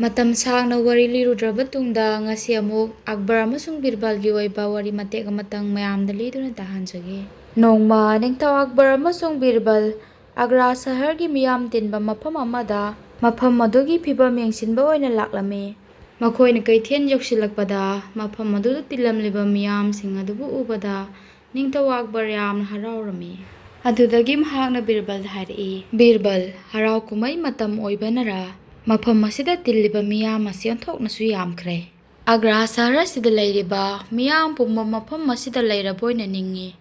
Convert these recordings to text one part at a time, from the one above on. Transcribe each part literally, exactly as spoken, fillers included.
ꯃꯇꯝ ꯁꯥꯡꯅ ꯋꯥꯔꯤ ꯂꯤꯔꯨꯗ꯭ꯔꯕ ꯇꯨꯡꯗ, ꯉꯁꯤ ꯑꯃꯨꯛ ꯑꯛꯕꯔ ꯑꯃꯁꯨꯡ ꯕꯤꯔꯕꯜꯒꯤ ꯑꯣꯏꯕ ꯋꯥꯔꯤ ꯃꯇꯦꯛ ꯑꯃꯇꯪ ꯃꯌꯥꯝꯗ ꯂꯤꯗꯨꯅ ꯇꯥꯍꯟꯖꯒꯦ꯫ ꯅꯣꯡꯃ ꯅꯤꯡꯊꯧ ꯑꯛꯕꯔ ꯑꯃꯁꯨꯡ ꯕꯤꯔꯕꯜ ꯑꯒ꯭ꯔꯥ ꯁꯍꯔꯒꯤ ꯃꯤꯌꯥꯝ ꯇꯤꯟꯕ ꯃꯐꯝ ꯑꯃꯗ ꯃꯐꯝ ꯑꯗꯨꯒꯤ ꯐꯤꯕꯝ ꯌꯦꯡꯁꯤꯟꯕ ꯑꯣꯏꯅ ꯂꯥꯛꯂꯝꯃꯤ꯫ ꯃꯈꯣꯏꯅ ꯀꯩꯊꯦꯜ ꯌꯧꯁꯤꯜꯂꯛꯄꯗ, ꯃꯐꯝ ꯑꯗꯨꯗ ꯇꯤꯜꯂꯝꯂꯤꯕ ꯃꯤꯌꯥꯝꯁꯤꯡ ꯑꯗꯨꯕꯨ ꯎꯕꯗ ꯅꯤꯡꯊꯧ ꯑꯛꯕꯔ ꯌꯥꯝꯅ ꯍꯔꯥꯎꯔꯝꯃꯤ꯫ ꯑꯗꯨꯗꯒꯤ ꯃꯍꯥꯛꯅ ꯕꯤꯔꯕꯜꯗ ꯍꯥꯏꯔꯛꯏ, "ꯕꯤꯔꯕꯜ, ꯍꯔꯥꯎ ꯀꯨꯝꯍꯩ ꯃꯇꯝ ꯑꯣꯏꯕꯅꯔ ꯃꯐꯝ ꯑꯁꯤꯗ ꯇꯤꯜꯂꯤꯕ ꯃꯤꯌꯥꯝ ꯑꯁꯤ ꯑꯣꯟꯊꯣꯛꯅꯁꯨ ꯌꯥꯝꯈ꯭ꯔꯦ꯫ ꯑꯒ꯭ꯔꯥ ꯁꯍꯔ ꯑꯁꯤꯗ ꯂꯩꯔꯤꯕ ꯃꯤꯌꯥꯝ ꯄꯨꯝꯕ ꯃꯐꯝ ꯑꯁꯤꯗ ꯂꯩꯔꯕꯣꯏꯅ ꯅꯤꯡꯏ꯫"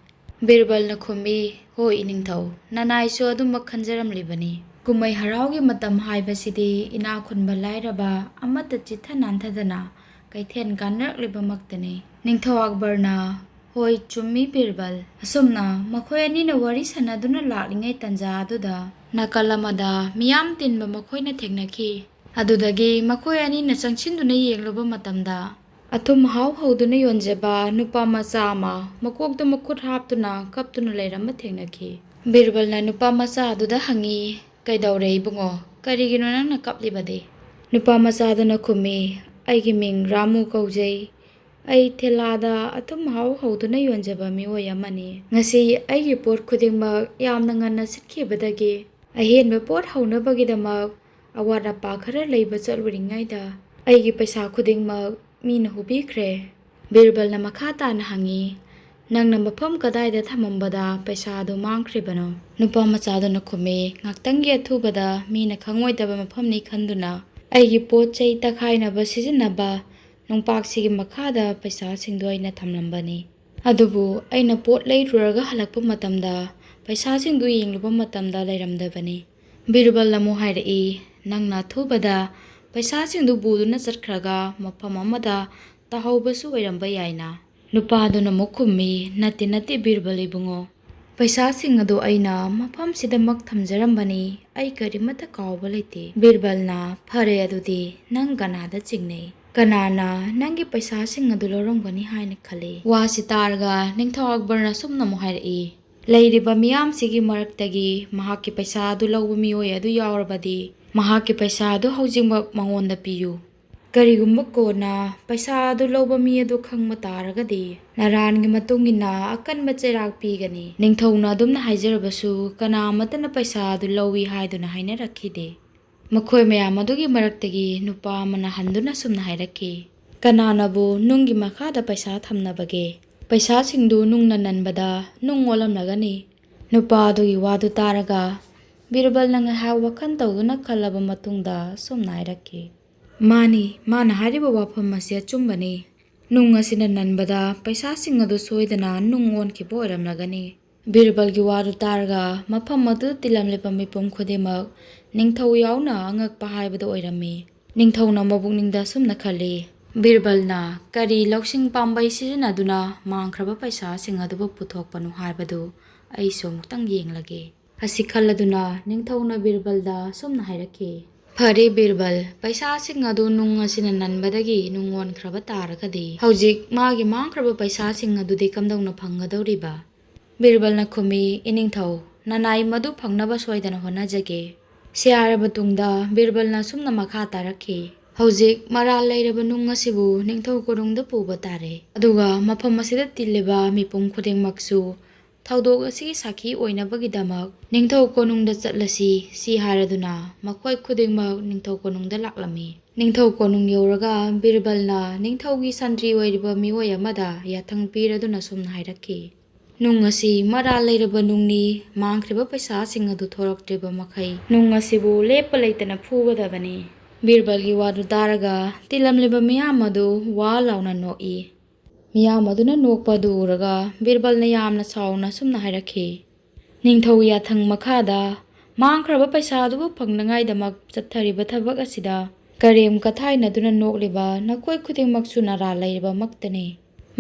ꯕꯤꯔꯕꯜꯅ ꯈꯨꯝꯃꯤ, "ꯍꯣꯏ, ꯏꯅꯤꯡꯊꯧ, ꯅꯅꯥꯏꯁꯨ ꯑꯗꯨꯃꯛ ꯈꯟꯖꯔꯝꯂꯤꯕꯅꯤ꯫ ꯀꯨꯝꯍꯩ ꯍꯔꯥꯎꯒꯤ ꯃꯇꯝ ꯍꯥꯏꯕꯁꯤꯗꯤ ꯏꯅꯥꯛ ꯈꯨꯟꯕ ꯂꯥꯏꯔꯕ ꯑꯃꯠꯇ ꯆꯤꯠꯊ ꯅꯥꯟꯊꯗꯅ ꯀꯩꯊꯦꯜ ꯀꯥꯅꯔꯛꯂꯤꯕꯃꯛꯇꯅꯤ꯫" ꯅꯤꯡꯊꯧ ꯑꯛꯕꯔꯅ, "ꯍꯣꯏ, ꯆꯨꯝꯃꯤ ꯕꯤꯔꯕꯜ꯫ ꯑꯁꯨꯝꯅ ꯃꯈꯣꯏ ꯑꯅꯤꯅ ꯋꯥꯔꯤ ꯁꯥꯟꯅꯗꯨꯅ ꯂꯥꯛꯂꯤꯉꯩ ꯇꯥꯟꯖꯥ ꯑꯗꯨꯗ ꯅꯥꯀꯜ ꯑꯃꯗ ꯃꯤꯌꯥꯝ ꯇꯤꯟꯕ ꯃꯈꯣꯏꯅ ꯊꯦꯡꯅꯈꯤ꯫ ꯑꯗꯨꯗꯒꯤ ꯃꯈꯣꯏ ꯑꯅꯤꯅ ꯆꯪꯁꯤꯟꯗꯨꯅ ꯌꯦꯡꯂꯨꯕ ꯃꯇꯝꯗ, ꯑꯊꯨꯝ ꯑꯍꯥꯎ ꯍꯧꯗꯨꯅ ꯌꯣꯟꯖꯕ ꯅꯨꯄꯥ ꯃꯆꯥ ꯑꯃ ꯃꯀꯣꯛꯇ ꯃꯈꯨꯠ ꯍꯥꯞꯇꯨꯅ ꯀꯞꯇꯨꯅ ꯂꯩꯔꯝꯕ ꯊꯦꯡꯅꯈꯤ꯫" ꯕꯤꯔꯕꯜꯅ ꯅꯨꯄꯥ ꯃꯆꯥ ꯑꯗꯨꯗ ꯍꯪꯉꯤ, "ꯀꯩꯗꯧꯔꯦ ꯏꯕꯨꯡꯉꯣ? ꯀꯔꯤꯒꯤꯅꯣ ꯅꯪꯅ ꯀꯞꯂꯤꯕꯗꯤ?" ꯅꯨꯄꯥ ꯃꯆꯥꯗꯨꯅ ꯈꯨꯝꯃꯤ, "ꯑꯩꯒꯤ ꯃꯤꯡ ꯔꯥꯃꯨ ꯀꯧꯖꯩ꯫ ꯑꯩ ꯊꯦꯂꯥꯗ ꯑꯊꯨꯝ ꯑꯍꯥꯎ ꯍꯧꯗꯨꯅ ꯌꯣꯟꯖꯕ ꯃꯤꯑꯣꯏ ꯑꯃꯅꯤ꯫ ꯉꯁꯤ ꯑꯩꯒꯤ ꯄꯣꯠ ꯈꯨꯗꯤꯡꯃꯛ ꯌꯥꯝꯅ ꯉꯟꯅ ꯁꯤꯠꯈꯤꯕꯗꯒꯤ ꯑꯍꯦꯟꯕ ꯄꯣꯠ ꯍꯧꯅꯕꯒꯤꯗꯃꯛ ꯑꯋꯥꯠ ꯑꯄꯥ ꯈꯔ ꯂꯩꯕ ꯆꯠꯂꯨꯔꯤꯉꯩꯗ ꯑꯩꯒꯤ ꯄꯩꯁꯥ ꯈꯨꯗꯤꯡꯃꯛ ꯃꯤꯅ ꯍꯨꯕꯤꯈ꯭ꯔꯦ꯫" ꯕꯤꯔꯕꯜꯅ ꯃꯈꯥ ꯇꯥꯅ ꯍꯪꯉꯤ, "ꯅꯪꯅ ꯃꯐꯝ ꯀꯗꯥꯏꯗ ꯊꯝꯃꯝꯕꯗ ꯄꯩꯁꯥ ꯑꯗꯨ ꯃꯥꯡꯈ꯭ꯔꯤꯕꯅꯣ?" ꯅꯨꯄꯥ ꯃꯆꯥꯗꯨꯅ ꯈꯨꯝꯃꯤ, "ꯉꯥꯛꯇꯪꯒꯤ ꯑꯊꯨꯕꯗ ꯃꯤꯅ ꯈꯪꯉꯣꯏꯗꯕ ꯃꯐꯝꯅꯤ ꯈꯟꯗꯨꯅ ꯑꯩꯒꯤ ꯄꯣꯠ ꯆꯩ ꯇꯛꯈꯥꯏꯅꯕ ꯁꯤꯖꯤꯟꯅꯕ ꯅꯨꯡꯄꯥꯛꯁꯤꯒꯤ ꯃꯈꯥꯗ ꯄꯩꯁꯥꯁꯤꯡꯗꯨ ꯑꯩꯅ ꯊꯝꯂꯝꯕꯅꯤ꯫ ꯑꯗꯨꯕꯨ ꯑꯩꯅ ꯄꯣꯠ ꯂꯩꯔꯨꯔꯒ ꯍꯜꯂꯛꯄ ꯃꯇꯝꯗ ꯄꯩꯁꯥꯁꯤꯡꯗꯨ ꯌꯦꯡꯂꯨꯕ ꯃꯇꯝꯗ ꯂꯩꯔꯝꯗꯕꯅꯤ꯫" ꯕꯤꯔꯕꯜ ꯑꯃꯨꯛ ꯍꯥꯏꯔꯛꯏ, "ꯅꯪꯅ ꯑꯊꯨꯕꯗ ꯄꯩꯁꯥꯁꯤꯡꯗꯨ ꯄꯨꯗꯨꯅ ꯆꯠꯈ꯭ꯔꯒ ꯃꯐꯝ ꯑꯃꯗ ꯇꯥꯍꯧꯕꯁꯨ ꯑꯣꯏꯔꯝꯕ ꯌꯥꯏꯅ?" ꯅꯨꯄꯥꯗꯨꯅ ꯑꯃꯨꯛ ꯈꯨꯝꯃꯤ, "ꯅꯠꯇꯦ, ꯅꯠꯇꯦ, ꯕꯤꯔꯕꯜ ꯏꯕꯨꯡꯉꯣ꯫ ꯄꯩꯁꯥꯁꯤꯡ ꯑꯗꯨ ꯑꯩꯅ ꯃꯐꯝꯁꯤꯗꯃꯛ ꯊꯝꯖꯔꯝꯕꯅꯤ꯫ ꯑꯩ ꯀꯔꯤꯃꯠꯇ ꯀꯥꯎꯕ ꯂꯩꯇꯦ꯫" ꯕꯤꯔꯕꯜꯅ, "ꯐꯔꯦ, ꯑꯗꯨꯗꯤ ꯅꯪ ꯀꯅꯥꯗ ꯆꯤꯡꯅꯩ? ꯀꯅꯥꯅ ꯅꯪꯒꯤ ꯄꯩꯁꯥꯁꯤꯡ ꯑꯗꯨ ꯂꯧꯔꯝꯒꯅꯤ ꯍꯥꯏꯅ ꯈꯜꯂꯤ?" ꯋꯥꯁꯤ ꯇꯥꯔꯒ ꯅꯤꯡꯊꯧ ꯑꯛꯕꯔꯅ ꯑꯁꯨꯝꯅ ꯑꯃꯨꯛ ꯍꯥꯏꯔꯛꯏ, "ꯂꯩꯔꯤꯕ ꯃꯤꯌꯥꯝꯁꯤꯒꯤ ꯃꯔꯛꯇꯒꯤ ꯃꯍꯥꯛꯀꯤ ꯄꯩꯁꯥ ꯑꯗꯨ ꯂꯧꯕ ꯃꯤꯑꯣꯏ ꯑꯗꯨ ꯌꯥꯎꯔꯕꯗꯤ ꯃꯍꯥꯛꯀꯤ ꯄꯩꯁꯥ ꯑꯗꯨ ꯍꯧꯖꯤꯛꯃꯛ ꯃꯉꯣꯟꯗ ꯄꯤꯌꯨ꯫ ꯀꯔꯤꯒꯨꯝꯕ ꯀꯣꯟꯅ ꯄꯩꯁꯥ ꯑꯗꯨ ꯂꯧꯕ ꯃꯤ ꯑꯗꯨ ꯈꯪꯕ ꯇꯥꯔꯒꯗꯤ, ꯅꯔꯥꯟꯒꯤ ꯃꯇꯨꯡ ꯏꯟꯅ ꯑꯀꯟꯕ ꯆꯩꯔꯥꯛ ꯄꯤꯒꯅꯤ꯫ ꯅꯤꯡꯊꯧꯅ ꯑꯗꯨꯝꯅ ꯍꯥꯏꯖꯔꯕꯁꯨ, ꯀꯅꯥ ꯑꯃꯠꯇꯅ ꯄꯩꯁꯥ ꯑꯗꯨ ꯂꯧꯏ ꯍꯥꯏꯗꯨꯅ ꯍꯥꯏꯅꯔꯛꯈꯤꯗꯦ꯫ ꯃꯈꯣꯏ ꯃꯌꯥꯝ ꯑꯗꯨꯒꯤ ꯃꯔꯛꯇꯒꯤ ꯅꯨꯄꯥ ꯑꯃꯅ ꯍꯟꯗꯨꯅ ꯁꯨꯝꯅ ꯍꯥꯏꯔꯛꯈꯤ, "ꯀꯅꯥꯅꯕꯨ ꯅꯨꯡꯒꯤ ꯃꯈꯥꯗ ꯄꯩꯁꯥ ꯊꯝꯅꯕꯒꯦ? ꯄꯩꯁꯥꯁꯤꯡꯗꯨ ꯅꯨꯡꯅ ꯅꯟꯕꯗ ꯅꯨꯡ ꯑꯣꯜꯂꯝꯂꯒꯅꯤ꯫" ꯅꯨꯄꯥ ꯑꯗꯨꯒꯤ ꯋꯥꯗꯨ ꯇꯥꯔꯒ ꯕꯤꯔꯕꯜꯅ ꯉꯥꯏꯍꯥꯛ ꯋꯥꯈꯜ ꯇꯧꯗꯨꯅ ꯈꯜꯂꯕ ꯃꯇꯨꯡꯗ ꯁꯨꯝꯅ ꯍꯥꯏꯔꯛꯈꯤ, "ꯃꯥꯅꯤ, ꯃꯥꯅ ꯍꯥꯏꯔꯤꯕ ꯋꯥꯐꯝ ꯑꯁꯤ ꯑꯆꯨꯝꯕꯅꯤ꯫ ꯅꯨꯡ ꯑꯁꯤꯅ ꯅꯟꯕꯗ ꯄꯩꯁꯥꯁꯤꯡ ꯑꯗꯨ ꯁꯣꯏꯗꯅ ꯅꯨꯡ ꯑꯣꯟꯈꯤꯕ ꯑꯣꯏꯔꯝꯂꯒꯅꯤ꯫" ꯕꯤꯔꯕꯜꯒꯤ ꯋꯥꯗꯨ ꯇꯥꯔꯒ ꯃꯐꯝ ꯑꯗꯨꯗ ꯇꯤꯜꯂꯝꯂꯤꯕ ꯃꯤꯄꯨꯝ ꯈꯨꯗꯤꯡꯃꯛ, ꯅꯤꯡꯊꯧ ꯌꯥꯎꯅ, ꯑꯉꯛꯄ ꯍꯥꯏꯕꯗꯨ ꯑꯣꯏꯔꯝꯃꯤ꯫ ꯅꯤꯡꯊꯧꯅ ꯃꯕꯨꯛꯅꯤꯡꯗ ꯑꯁꯨꯝꯅ ꯈꯜꯂꯤ, "ꯕꯤꯔꯕꯜꯅ ꯀꯔꯤ ꯂꯧꯁꯤꯡ ꯄꯥꯝꯕꯩ ꯁꯤꯖꯤꯟꯅꯗꯨꯅ ꯃꯥꯡꯈ꯭ꯔꯕ ꯄꯩꯁꯥꯁꯤꯡ ꯑꯗꯨꯕꯨ ꯄꯨꯊꯣꯛꯄꯅꯣ ꯍꯥꯏꯕꯗꯨ ꯑꯩꯁꯨ ꯑꯃꯨꯛꯇꯪ ꯌꯦꯡꯂꯒꯦ꯫" ꯑꯁꯤ ꯈꯜꯂꯗꯨꯅ ꯅꯤꯡꯊꯧꯅ ꯕꯤꯔꯕꯜꯗ ꯑꯁꯨꯝꯅ ꯍꯥꯏꯔꯛꯈꯤ, "ꯐꯔꯦ ꯕꯤꯔꯕꯜ, ꯄꯩꯁꯥꯁꯤꯡ ꯑꯗꯨ ꯅꯨꯡ ꯑꯁꯤꯅ ꯅꯟꯕꯗꯒꯤ ꯅꯨꯡ ꯑꯣꯟꯈ꯭ꯔꯕ ꯇꯥꯔꯒꯗꯤ, ꯍꯧꯖꯤꯛ ꯃꯥꯒꯤ ꯃꯥꯡꯈ꯭ꯔꯕ ꯄꯩꯁꯥꯁꯤꯡ ꯑꯗꯨꯗꯤ ꯀꯝꯗꯧꯅ ꯐꯪꯒꯗꯧꯔꯤꯕ?" ꯕꯤꯔꯕꯜꯅ ꯈꯨꯝꯃꯤ, "ꯏꯅꯤꯡꯊꯧ, ꯅꯅꯥꯏ ꯃꯗꯨ ꯐꯪꯅꯕ ꯁꯣꯏꯗꯅ ꯍꯣꯠꯅꯖꯒꯦ꯫" ꯁꯤ ꯍꯥꯏꯔꯕ ꯇꯨꯡꯗ ꯕꯤꯔꯕꯜꯅ ꯑꯁꯨꯝꯅ ꯃꯈꯥ ꯇꯥꯔꯛꯈꯤ, "ꯍꯧꯖꯤꯛ ꯃꯔꯥꯜ ꯂꯩꯔꯕ ꯅꯨꯡ ꯑꯁꯤꯕꯨ ꯅꯤꯡꯊꯧ ꯀꯣꯅꯨꯡꯗ ꯄꯨꯕ ꯇꯥꯔꯦ꯫ ꯑꯗꯨꯒ ꯃꯐꯝ ꯑꯁꯤꯗ ꯇꯤꯜꯂꯤꯕ ꯃꯤꯄꯨꯝ ꯈꯨꯗꯤꯡꯃꯛꯁꯨ ꯊꯧꯗꯣꯛ ꯑꯁꯤꯒꯤ ꯁꯥꯈꯤ ꯑꯣꯏꯅꯕꯒꯤꯗꯃꯛ ꯅꯤꯡꯊꯧ ꯀꯣꯅꯨꯡꯗ ꯆꯠꯂꯁꯤ꯫" ꯁꯤ ꯍꯥꯏꯔꯗꯨꯅ ꯃꯈꯣꯏ ꯈꯨꯗꯤꯡꯃꯛ ꯅꯤꯡꯊꯧ ꯀꯣꯅꯨꯡꯗ ꯂꯥꯛꯂꯝꯃꯤ꯫ ꯅꯤꯡꯊꯧ ꯀꯣꯅꯨꯡ ꯌꯧꯔꯒ ꯕꯤꯔꯕꯜꯅ ꯅꯤꯡꯊꯧꯒꯤ ꯁꯟꯇ꯭ꯔꯤ ꯑꯣꯏꯔꯤꯕ ꯃꯤꯑꯣꯏ ꯑꯃꯗ ꯌꯥꯊꯪ ꯄꯤꯔꯗꯨꯅ ꯁꯨꯝꯅ ꯍꯥꯏꯔꯛꯈꯤ, "ꯅꯨꯡ ꯑꯁꯤ ꯃꯔꯥꯜ ꯂꯩꯔꯕ ꯅꯨꯡꯅꯤ, ꯃꯥꯡꯈ꯭ꯔꯤꯕ ꯄꯩꯁꯥꯁꯤꯡ ꯑꯗꯨ ꯊꯣꯔꯛꯇ꯭ꯔꯤꯕ ꯃꯈꯩ ꯅꯨꯡ ꯑꯁꯤꯕꯨ ꯂꯦꯞꯄ ꯂꯩꯇꯅ ꯐꯨꯒꯗꯕꯅꯤ꯫" ꯕꯤꯔꯕꯜꯒꯤ ꯋꯥꯗꯨ ꯇꯥꯔꯒ ꯇꯤꯜꯂꯝꯂꯤꯕ ꯃꯤꯌꯥꯝ ꯑꯗꯨ ꯋꯥ ꯂꯥꯎꯅ ꯅꯣꯛꯏ꯫ ꯃꯤꯌꯥꯝ ꯑꯗꯨꯅ ꯅꯣꯛꯄ ꯑꯗꯨ ꯎꯔꯒ ꯕꯤꯔꯕꯜꯅ ꯌꯥꯝꯅ ꯁꯥꯎꯅ ꯑꯁꯨꯝꯅ ꯍꯥꯏꯔꯛꯈꯤ, "ꯅꯤꯡꯊꯧꯒꯤ ꯌꯥꯊꯪ ꯃꯈꯥꯗ ꯃꯥꯡꯈ꯭ꯔꯕ ꯄꯩꯁꯥ ꯑꯗꯨꯕꯨ ꯐꯪꯅꯉꯥꯏꯗꯃꯛ ꯆꯠꯊꯔꯤꯕ ꯊꯕꯛ ꯑꯁꯤꯗ ꯀꯔꯦꯝ ꯀꯊꯥꯏꯅꯗꯨꯅ ꯅꯣꯛꯂꯤꯕ ꯅꯈꯣꯏ ꯈꯨꯗꯤꯡꯃꯛꯁꯨ ꯅꯔꯥ ꯂꯩꯔꯕꯃꯛꯇꯅꯤ꯫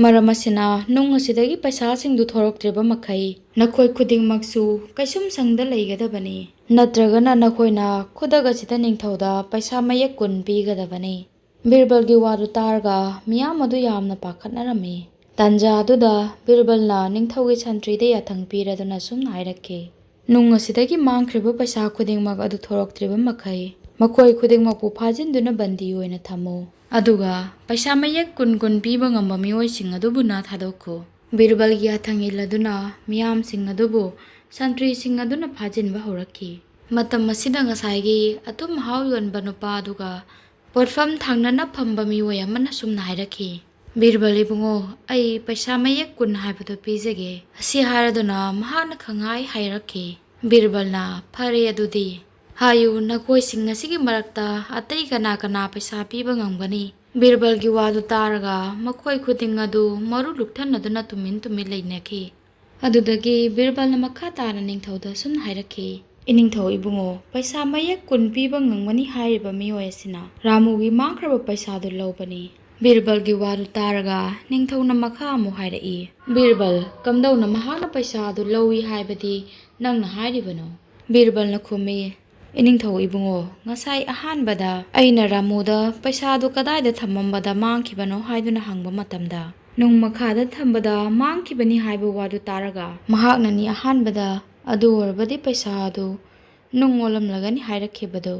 ꯃꯔꯝ ꯑꯁꯤꯅ ꯅꯨꯡ ꯑꯁꯤꯗꯒꯤ ꯄꯩꯁꯥꯁꯤꯡꯗꯨ ꯊꯣꯔꯛꯇ꯭ꯔꯤꯕ ꯃꯈꯩ ꯅꯈꯣꯏ ꯈꯨꯗꯤꯡꯃꯛꯁꯨ ꯀꯩꯁꯨꯝꯁꯪꯗ ꯂꯩꯒꯗꯕꯅꯤ, ꯅꯠꯇ꯭ꯔꯒꯅ ꯅꯈꯣꯏꯅ ꯈꯨꯗꯛ ꯑꯁꯤꯗ ꯅꯤꯡꯊꯧꯗ ꯄꯩꯁꯥ ꯃꯌꯦꯛ ꯀꯨꯟ ꯄꯤꯒꯗꯕꯅꯤ꯫" ꯕꯤꯔꯕꯜꯒꯤ ꯋꯥꯗꯨ ꯇꯥꯔꯒ ꯃꯤꯌꯥꯝ ꯑꯗꯨ ꯌꯥꯝꯅ ꯄꯥꯈꯠꯅꯔꯝꯃꯤ꯫ ꯇꯥꯟꯖꯥ ꯑꯗꯨꯗ ꯕꯤꯔꯕꯜꯅ ꯅꯤꯡꯊꯧꯒꯤ ꯁꯟꯇ꯭ꯔꯤꯗ ꯌꯥꯊꯪ ꯄꯤꯔꯗꯨꯅ ꯁꯨꯝꯅ ꯍꯥꯏꯔꯛꯈꯤ, ꯅꯨꯡ ꯑꯁꯤꯗꯒꯤ ꯃꯥꯡꯈ꯭ꯔꯤꯕ ꯄꯩꯁꯥ ꯈꯨꯗꯤꯡꯃꯛ ꯑꯗꯨ ꯊꯣꯔꯛꯇ꯭ꯔꯤꯕ ꯃꯈꯩ, ꯃꯈꯣꯏ ꯈꯨꯗꯤꯡꯃꯛꯄꯨ ꯐꯥꯖꯤꯟꯗꯨꯅ ꯕꯟꯗꯤ ꯑꯣꯏꯅ ꯊꯝꯃꯨ꯫ ꯑꯗꯨꯒ ꯄꯩꯁꯥ ꯃꯌꯦꯛ ꯀꯨꯟ ꯀꯨꯟ ꯄꯤꯕ ꯉꯝꯕ ꯃꯤꯑꯣꯏꯁꯤꯡ ꯑꯗꯨꯕꯨ ꯅꯥ ꯊꯥꯗꯣꯛꯈꯣ꯫ ꯕꯤꯔꯕꯜꯒꯤ ꯌꯥꯊꯪ ꯏꯜꯂꯗꯨꯅ ꯃꯤꯌꯥꯝꯁꯤꯡ ꯑꯗꯨꯕꯨ ꯁꯟꯇ꯭ꯔꯤꯁꯤꯡ ꯑꯗꯨꯅ ꯐꯥꯖꯤꯟꯕ ꯍꯧꯔꯛꯈꯤ꯫ ꯃꯇꯝ ꯑꯁꯤꯗ ꯉꯁꯥꯏꯒꯤ ꯑꯊꯨꯝ ꯑꯍꯥꯎ ꯌꯣꯟꯕ ꯅꯨꯄꯥ ꯑꯗꯨꯒ ꯄꯣꯠꯐꯝ ꯊꯪꯅꯅ ꯐꯝꯕ ꯃꯤꯑꯣꯏ ꯑꯃꯅ ꯁꯨꯝꯅ ꯍꯥꯏꯔꯛꯈꯤ, "ꯕꯤꯔꯕꯜ ꯏꯕꯨꯡꯉꯣ, ꯑꯩ ꯄꯩꯁꯥ ꯃꯌꯦꯛ ꯀꯨꯟ ꯍꯥꯏꯕꯗꯨ ꯄꯤꯖꯒꯦ꯫" ꯑꯁꯤ ꯍꯥꯏꯔꯗꯨꯅ ꯃꯍꯥꯛꯅ ꯈꯪꯍꯥꯏ ꯍꯥꯏꯔꯛꯈꯤ꯫ ꯕꯤꯔꯕꯜꯅ, "ꯐꯔꯦ ꯑꯗꯨꯗꯤ, ꯍꯥꯏꯌꯨ, ꯅꯈꯣꯏꯁꯤꯡ ꯑꯁꯤꯒꯤ ꯃꯔꯛꯇ ꯑꯇꯩ ꯀꯅꯥ ꯀꯅꯥ ꯄꯩꯁꯥ ꯄꯤꯕ ꯉꯝꯒꯅꯤ?" ꯕꯤꯔꯕꯜꯒꯤ ꯋꯥꯗꯨ ꯇꯥꯔꯒ ꯃꯈꯣꯏ ꯈꯨꯗꯤꯡ ꯑꯗꯨ ꯃꯔꯨ ꯂꯨꯛꯊꯅꯗꯨꯅ ꯇꯨꯃꯤꯟ ꯇꯨꯃꯤꯟ ꯂꯩꯅꯈꯤ꯫ ꯑꯗꯨꯗꯒꯤ ꯕꯤꯔꯕꯜꯅ ꯃꯈꯥ ꯇꯥꯅ ꯅꯤꯡꯊꯧꯗ ꯁꯨꯝꯅ ꯍꯥꯏꯔꯛꯈꯤ, "ꯏꯅꯤꯡꯊꯧ ꯏꯕꯨꯡꯉꯣ, ꯄꯩꯁꯥ ꯃꯌꯦꯛ ꯀꯨꯟ ꯄꯤꯕ ꯉꯝꯒꯅꯤ ꯍꯥꯏꯔꯤꯕ ꯃꯤꯑꯣꯏ ꯑꯁꯤꯅ ꯔꯥꯃꯨꯒꯤ ꯃꯥꯡꯈ꯭ꯔꯕ ꯄꯩꯁꯥꯗꯨ ꯂꯧꯕꯅꯤ꯫" ꯕꯤꯔꯕꯜꯒꯤ ꯋꯥꯗꯨ ꯇꯥꯔꯒ ꯅꯤꯡꯊꯧꯅ ꯃꯈꯥ ꯑꯃꯨꯛ ꯍꯥꯏꯔꯛꯏ, "ꯕꯤꯔꯕꯜ, ꯀꯝꯗꯧꯅ ꯃꯍꯥꯛꯅ ꯄꯩꯁꯥ ꯑꯗꯨ ꯂꯧꯏ ꯍꯥꯏꯕꯗꯤ ꯅꯪꯅ ꯍꯥꯏꯔꯤꯕꯅꯣ?" ꯕꯤꯔꯕꯜꯅ ꯈꯨꯝꯃꯤ, "ꯏꯅꯤꯡꯊꯧ ꯏꯕꯨꯡꯉꯣ, ꯉꯁꯥꯏ ꯑꯍꯥꯟꯕꯗ ꯑꯩꯅ ꯔꯥꯃꯨꯗ ꯄꯩꯁꯥꯗꯨ ꯀꯗꯥꯏꯗ ꯊꯝꯃꯝꯕꯗ ꯃꯥꯡꯈꯤꯕꯅꯣ ꯍꯥꯏꯗꯨꯅ ꯍꯪꯕ ꯃꯇꯝꯗ, ꯅꯨꯡ ꯃꯈꯥꯗ ꯊꯝꯕꯗ ꯃꯥꯡꯈꯤꯕꯅꯤ ꯍꯥꯏꯕ ꯋꯥꯗꯨ ꯇꯥꯔꯒ, ꯃꯍꯥꯛꯅꯅꯤ ꯑꯍꯥꯟꯕꯗ ꯑꯗꯨ ꯑꯣꯏꯔꯕꯗꯤ ꯄꯩꯁꯥ ꯑꯗꯨ ꯅꯨꯡ ꯑꯣꯜꯂꯝꯂꯒꯅꯤ ꯍꯥꯏꯔꯛꯈꯤꯕꯗꯨ꯫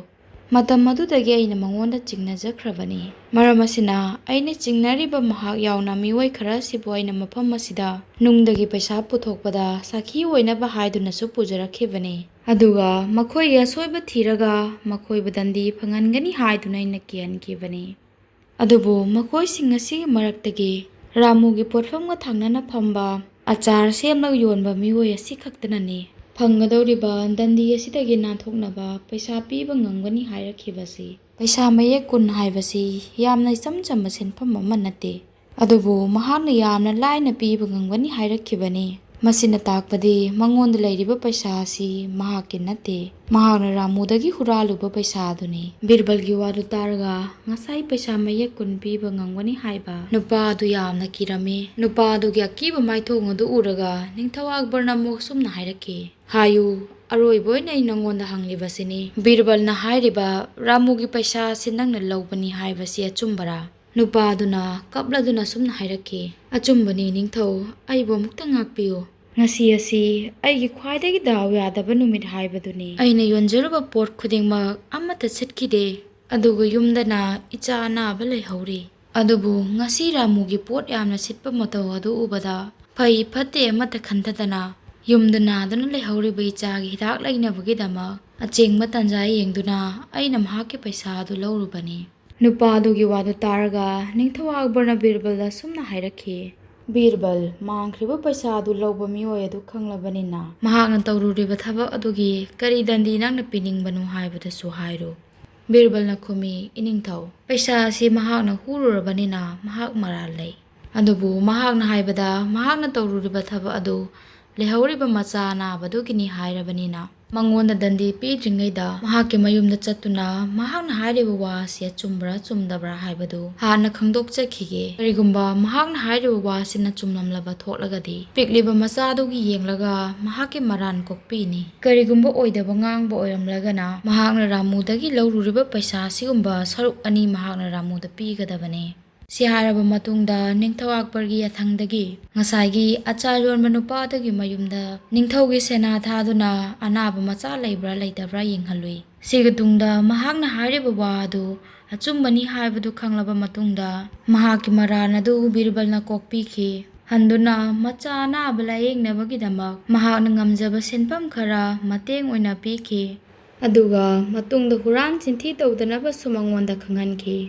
ꯃꯇꯝ ꯑꯗꯨꯗꯒꯤ ꯑꯩꯅ ꯃꯉꯣꯟꯗ ꯆꯤꯡꯅꯖꯈ꯭ꯔꯕꯅꯤ꯫ ꯃꯔꯝ ꯑꯁꯤꯅ, ꯑꯩꯅ ꯆꯤꯡꯅꯔꯤꯕ ꯃꯍꯥꯛ ꯌꯥꯎꯅ ꯃꯤꯑꯣꯏ ꯈꯔꯁꯤꯕꯨ ꯑꯩꯅ ꯃꯐꯝ ꯑꯁꯤꯗ ꯅꯨꯡꯗꯒꯤ ꯄꯩꯁꯥ ꯄꯨꯊꯣꯛꯄꯗ ꯁꯥꯈꯤ ꯑꯣꯏꯅꯕ ꯍꯥꯏꯗꯨꯅꯁꯨ ꯄꯨꯖꯔꯛꯈꯤꯕꯅꯤ꯫ ꯑꯗꯨꯒ ꯃꯈꯣꯏꯒꯤ ꯑꯁꯣꯏꯕ ꯊꯤꯔꯒ ꯃꯈꯣꯏꯕꯨ ꯗꯟꯗꯤ ꯐꯪꯍꯟꯒꯅꯤ ꯍꯥꯏꯗꯨꯅ ꯑꯩꯅ ꯀꯤꯍꯟꯈꯤꯕꯅꯤ꯫ ꯑꯗꯨꯕꯨ ꯃꯈꯣꯏꯁꯤꯡ ꯑꯁꯤꯒꯤ ꯃꯔꯛꯇꯒꯤ ꯔꯥꯃꯨꯒꯤ ꯄꯣꯠꯐꯝꯒ ꯊꯪꯅꯅ ꯐꯝꯕ ꯑꯆꯥꯔ ꯁꯦꯝꯂꯒ ꯌꯣꯟꯕ ꯃꯤꯑꯣꯏ ꯑꯁꯤ ꯈꯛꯇꯅꯅꯤ ꯐꯪꯒꯗꯧꯔꯤꯕ ꯗꯟꯗꯤ ꯑꯁꯤꯗꯒꯤ ꯅꯥꯟꯊꯣꯛꯅꯕ ꯄꯩꯁꯥ ꯄꯤꯕ ꯉꯝꯒꯅꯤ ꯍꯥꯏꯔꯛꯈꯤꯕꯁꯤ꯫ ꯄꯩꯁꯥ ꯃꯌꯦꯛ ꯀꯨꯟ ꯍꯥꯏꯕꯁꯤ ꯌꯥꯝꯅ ꯏꯆꯝ ꯆꯝꯕ ꯁꯦꯟꯐꯝ ꯑꯃ ꯅꯠꯇꯦ꯫ ꯑꯗꯨꯕꯨ ꯃꯍꯥꯛꯅ ꯌꯥꯝꯅ ꯂꯥꯏꯅ ꯄꯤꯕ ꯉꯝꯒꯅꯤ ꯍꯥꯏꯔꯛꯈꯤꯕꯅꯤ꯫ ꯃꯁꯤꯅ ꯇꯥꯛꯄꯗꯤ ꯃꯉꯣꯟꯗ ꯂꯩꯔꯤꯕ ꯄꯩꯁꯥ ꯑꯁꯤ ꯃꯍꯥꯛꯀꯤ ꯅꯠꯇꯦ, ꯃꯍꯥꯛꯅ ꯔꯥꯃꯨꯗꯒꯤ ꯍꯨꯔꯥꯜꯂꯨꯕ ꯄꯩꯁꯥ ꯑꯗꯨꯅꯤ꯫ ꯕꯤꯔꯕꯜꯒꯤ ꯋꯥꯗꯨ ꯇꯥꯔꯒ ꯉꯁꯥꯏ ꯄꯩꯁꯥ ꯃꯌꯦꯛ ꯀꯨꯟ ꯄꯤꯕ ꯉꯝꯒꯅꯤ ꯍꯥꯏꯕ ꯅꯨꯄꯥ ꯑꯗꯨ ꯌꯥꯝꯅ ꯀꯤꯔꯝꯃꯤ꯫ ꯅꯨꯄꯥ ꯑꯗꯨꯒꯤ ꯑꯀꯤꯕ ꯃꯥꯏꯊꯣꯡ ꯑꯗꯨ ꯎꯔꯒ ꯅꯤꯡꯊꯧ ꯑꯛꯕꯔꯅ ꯑꯃꯨꯛ ꯑꯁꯨꯝꯅ ꯍꯥꯏꯔꯛꯈꯤ, "ꯍꯥꯏꯌꯨ, ꯑꯔꯣꯏꯕ ꯑꯣꯏꯅ ꯑꯩ ꯅꯉꯣꯟꯗ ꯍꯪꯂꯤꯕꯁꯤꯅꯤ, ꯕꯤꯔꯕꯜꯅ ꯍꯥꯏꯔꯤꯕ ꯔꯥꯃꯨꯒꯤ ꯄꯩꯁꯥ ꯑꯁꯤ ꯅꯪꯅ ꯂꯧꯕꯅꯤ ꯍꯥꯏꯕꯁꯤ ꯑꯆꯨꯝꯕꯔꯥ?" ꯅꯨꯄꯥ ꯑꯗꯨꯅ ꯀꯞꯂꯗꯨꯅ ꯑꯁꯨꯝꯅ ꯍꯥꯏꯔꯛꯈꯤ, "ꯑꯆꯨꯝꯕꯅꯤ ꯅꯤꯡꯊꯧ, ꯑꯩꯕꯨ ꯑꯃꯨꯛꯇ ꯉꯥꯛꯄꯤꯌꯨ꯫ "ꯉꯁꯤ ꯑꯁꯤ ꯑꯩꯒꯤ ꯈ꯭ꯋꯥꯏꯗꯒꯤ ꯗꯥꯎ ꯌꯥꯗꯕ ꯅꯨꯃꯤꯠ ꯍꯥꯏꯕꯗꯨꯅꯤ꯫ ꯑꯩꯅ ꯌꯣꯟꯖꯔꯨꯕ ꯄꯣꯠ ꯈꯨꯗꯤꯡꯃꯛ ꯑꯃꯠꯇ ꯁꯤꯠꯈꯤꯗꯦ, ꯑꯗꯨꯒ ꯌꯨꯝꯗꯅ ꯏꯆꯥ ꯑꯅꯥꯕ ꯂꯩꯍꯧꯔꯤ꯫ ꯑꯗꯨꯕꯨ ꯉꯁꯤ ꯔꯥꯃꯨꯒꯤ ꯄꯣꯠ ꯌꯥꯝꯅ ꯁꯤꯠꯄ ꯃꯇꯧ ꯑꯗꯨ ꯎꯕꯗ ꯐꯩ ꯐꯠꯇꯦ ꯑꯃꯠꯇ ꯈꯟꯊꯗꯅ ꯌꯨꯝꯗ ꯅꯥꯗꯨꯅ ꯂꯩꯍꯧꯔꯤꯕ ꯏꯆꯥꯒꯤ ꯍꯤꯗꯥꯛ ꯂꯩꯅꯕꯒꯤꯗꯃꯛ ꯑꯆꯦꯡꯕ ꯇꯥꯟꯖꯥ ꯌꯦꯡꯗꯨꯅ ꯑꯩꯅ ꯃꯍꯥꯛꯀꯤ ꯄꯩꯁꯥ ꯑꯗꯨ ꯂꯧꯔꯨꯕꯅꯤ꯫" ꯅꯨꯄꯥ ꯑꯗꯨꯒꯤ ꯋꯥꯗꯨ ꯇꯥꯔꯒ ꯅꯤꯡꯊꯧ ꯑꯛꯕꯔꯅ ꯕꯤꯔꯕꯜꯗ ꯑꯁꯨꯝꯅ ꯍꯥꯏꯔꯛꯈꯤ, "ꯕꯤꯔꯕꯜ, ꯃꯥꯡꯈ꯭ꯔꯤꯕ ꯄꯩꯁꯥ ꯑꯗꯨ ꯂꯧꯕ ꯃꯤꯑꯣꯏ ꯑꯗꯨ ꯈꯪꯂꯕꯅꯤꯅ, ꯃꯍꯥꯛꯅ ꯇꯧꯔꯨꯔꯤꯕ ꯊꯕꯛ ꯑꯗꯨꯒꯤ ꯀꯔꯤ ꯗꯟꯗꯤ ꯅꯪꯅ ꯄꯤꯅꯤꯡꯕꯅꯣ ꯍꯥꯏꯕꯗꯨꯁꯨ ꯍꯥꯏꯔꯨ꯫" ꯕꯤꯔꯕꯜꯅ ꯈꯨꯝꯃꯤ, "ꯏꯅꯤꯡꯊꯧ, ꯄꯩꯁꯥ ꯑꯁꯤ ꯃꯍꯥꯛꯅ ꯍꯨꯔꯨꯔꯕꯅꯤꯅ ꯃꯍꯥꯛ ꯃꯔꯥꯜ ꯂꯩ꯫ ꯑꯗꯨꯕꯨ ꯃꯍꯥꯛꯅ ꯍꯥꯏꯕꯗ ꯃꯍꯥꯛꯅ ꯇꯧꯔꯨꯔꯤꯕ ꯊꯕꯛ ꯑꯗꯨ ꯂꯩꯍꯧꯔꯤꯕ ꯃꯆꯥ ꯑꯅꯥꯕꯗꯨꯒꯤꯅꯤ ꯍꯥꯏꯔꯕꯅꯤꯅ, ꯃꯉꯣꯟꯗ ꯗꯟꯗꯤ ꯄꯤꯗ꯭ꯔꯤꯉꯩꯗ ꯃꯍꯥꯛꯀꯤ ꯃꯌꯨꯝꯗ ꯆꯠꯇꯨꯅ ꯃꯍꯥꯛꯅ ꯍꯥꯏꯔꯤꯕ ꯋꯥ ꯑꯁꯤ ꯑꯆꯨꯝꯕ꯭ꯔꯥ ꯆꯨꯝꯗꯕ꯭ꯔꯥ ꯍꯥꯏꯕꯗꯨ ꯍꯥꯟꯅ ꯈꯪꯗꯣꯛꯆꯈꯤꯒꯦ꯫ ꯀꯔꯤꯒꯨꯝꯕ ꯃꯍꯥꯛꯅ ꯍꯥꯏꯔꯤꯕ ꯋꯥ ꯑꯁꯤꯅ ꯆꯨꯝꯂꯝꯂꯕ ꯊꯣꯛꯂꯒꯗꯤ, ꯄꯤꯛꯂꯤꯕ ꯃꯆꯥ ꯑꯗꯨꯒꯤ ꯌꯦꯡꯂꯒ ꯃꯍꯥꯛꯀꯤ ꯃꯔꯥꯟ ꯀꯣꯛꯄꯤꯅꯤ꯫ ꯀꯔꯤꯒꯨꯝꯕ ꯑꯣꯏꯗꯕ ꯉꯥꯡꯕ ꯑꯣꯏꯔꯝꯂꯒꯅ, ꯃꯍꯥꯛꯅ ꯔꯥꯃꯨꯗꯒꯤ ꯂꯧꯔꯨꯔꯤꯕ ꯄꯩꯁꯥ ꯑꯁꯤꯒꯨꯝꯕ ꯁꯔꯨꯛ ꯑꯅꯤ ꯃꯍꯥꯛꯅ ꯔꯥꯃꯨꯗ ꯄꯤꯒꯗꯕꯅꯤ꯫" ꯁꯤ ꯍꯥꯏꯔꯕ ꯃꯇꯨꯡꯗ ꯅꯤꯡꯊꯧ ꯑꯛꯕꯔꯒꯤ ꯌꯥꯊꯪꯗꯒꯤ ꯉꯁꯥꯏꯒꯤ ꯑꯆꯥꯔ ꯌꯣꯟꯕ ꯅꯨꯄꯥ ꯑꯗꯨꯒꯤ ꯃꯌꯨꯝꯗ ꯅꯤꯡꯊꯧꯒꯤ ꯁꯦꯅꯥ ꯊꯥꯗꯨꯅ ꯑꯅꯥꯕ ꯃꯆꯥ ꯂꯩꯕ꯭ꯔꯥ ꯂꯩꯇꯕ꯭ꯔꯥ ꯌꯦꯡꯍꯜꯂꯨꯏ꯫ ꯁꯤꯒꯤ ꯇꯨꯡꯗ ꯃꯍꯥꯛꯅ ꯍꯥꯏꯔꯤꯕ ꯋꯥ ꯑꯗꯨ ꯑꯆꯨꯝꯕꯅꯤ ꯍꯥꯏꯕꯗꯨ ꯈꯪꯂꯕ ꯃꯇꯨꯡꯗ, ꯃꯍꯥꯛꯀꯤ ꯃꯔꯥꯜ ꯑꯗꯨ ꯕꯤꯔꯕꯜꯅ ꯀꯣꯛꯄꯤꯈꯤ꯫ ꯍꯟꯗꯨꯅ ꯃꯆꯥ ꯑꯅꯥꯕ ꯂꯥꯌꯦꯡꯅꯕꯒꯤꯗꯃꯛ ꯃꯍꯥꯛꯅ ꯉꯝꯖꯕ ꯁꯦꯟꯐꯝ ꯈꯔ ꯃꯇꯦꯡ ꯑꯣꯏꯅ ꯄꯤꯈꯤ꯫ ꯑꯗꯨꯒ ꯃꯇꯨꯡꯗ ꯍꯨꯔꯥꯟ ꯆꯤꯟꯊꯤ ꯇꯧꯗꯅꯕꯁꯨ ꯃꯉꯣꯟꯗ ꯈꯪꯍꯟꯈꯤ꯫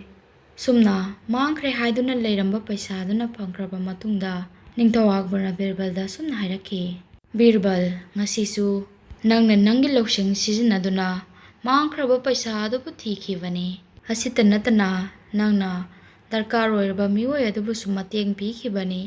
ꯁꯨꯝꯅ ꯃꯥꯡꯈ꯭ꯔꯦ ꯍꯥꯏꯗꯨꯅ ꯂꯩꯔꯝꯕ ꯄꯩꯁꯥꯗꯨꯅ ꯐꯪꯈ꯭ꯔꯕ ꯃꯇꯨꯡꯗ, ꯅꯤꯡꯊꯧ ꯑꯛꯕꯔꯅ ꯕꯤꯔꯕꯜꯗ ꯑꯁꯨꯝꯅ ꯍꯥꯏꯔꯛꯈꯤ, "ꯕꯤꯔꯕꯜ, ꯉꯁꯤꯁꯨ ꯅꯪꯅ ꯅꯪꯒꯤ ꯂꯧꯁꯤꯡ ꯁꯤꯖꯤꯟꯅꯗꯨꯅ ꯃꯥꯡꯈ꯭ꯔꯕ ꯄꯩꯁꯥ ꯑꯗꯨꯕꯨ ꯊꯤꯈꯤꯕꯅꯤ꯫ ꯑꯁꯤꯇ ꯅꯠꯇꯅ ꯅꯪꯅ ꯗꯔꯀꯥꯔ ꯑꯣꯏꯔꯕ ꯃꯤꯑꯣꯏ ꯑꯗꯨꯕꯨꯁꯨ ꯃꯇꯦꯡ ꯄꯤꯈꯤꯕꯅꯤ꯫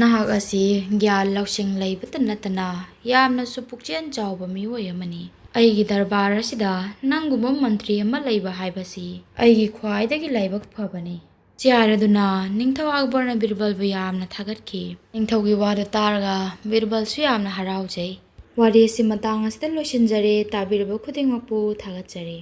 ꯅꯍꯥꯛ ꯑꯁꯤ ꯒ꯭ꯌꯥꯟ ꯂꯧꯁꯤꯡ ꯂꯩꯕꯇ ꯅꯠꯇꯅ ꯌꯥꯝꯅꯁꯨ ꯄꯨꯛꯆꯦꯜ ꯆꯥꯎꯕ ꯃꯤꯑꯣꯏ ꯑꯃꯅꯤ꯫ ꯑꯩꯒꯤ ꯗꯔꯕꯥꯔ ꯑꯁꯤꯗ ꯅꯪꯒꯨꯝꯕ ꯃꯟꯇ꯭ꯔꯤ ꯑꯃ ꯂꯩꯕ ꯍꯥꯏꯕꯁꯤ ꯑꯩꯒꯤ ꯈ꯭ꯋꯥꯏꯗꯒꯤ ꯂꯥꯏꯕꯛ ꯐꯕꯅꯤ꯫" ꯁꯤ ꯍꯥꯏꯔꯗꯨꯅ ꯅꯤꯡꯊꯧ ꯑꯛꯕꯔꯅ ꯕꯤꯔꯕꯜꯕꯨ ꯌꯥꯝꯅ ꯊꯥꯒꯠꯈꯤ꯫ ꯅꯤꯡꯊꯧꯒꯤ ꯋꯥꯗꯨ ꯇꯥꯔꯒ ꯕꯤꯔꯕꯜꯁꯨ ꯌꯥꯝꯅ ꯍꯔꯥꯎꯖꯩ꯫ ꯋꯥꯔꯤ ꯑꯁꯤ ꯃꯇꯥꯡ ꯑꯁꯤꯗ ꯂꯣꯏꯁꯤꯟꯖꯔꯦ꯫ ꯇꯥꯕꯤꯔꯤꯕ ꯈꯨꯗꯤꯡꯃꯛꯄꯨ ꯊꯥꯒꯠꯆꯔꯤ꯫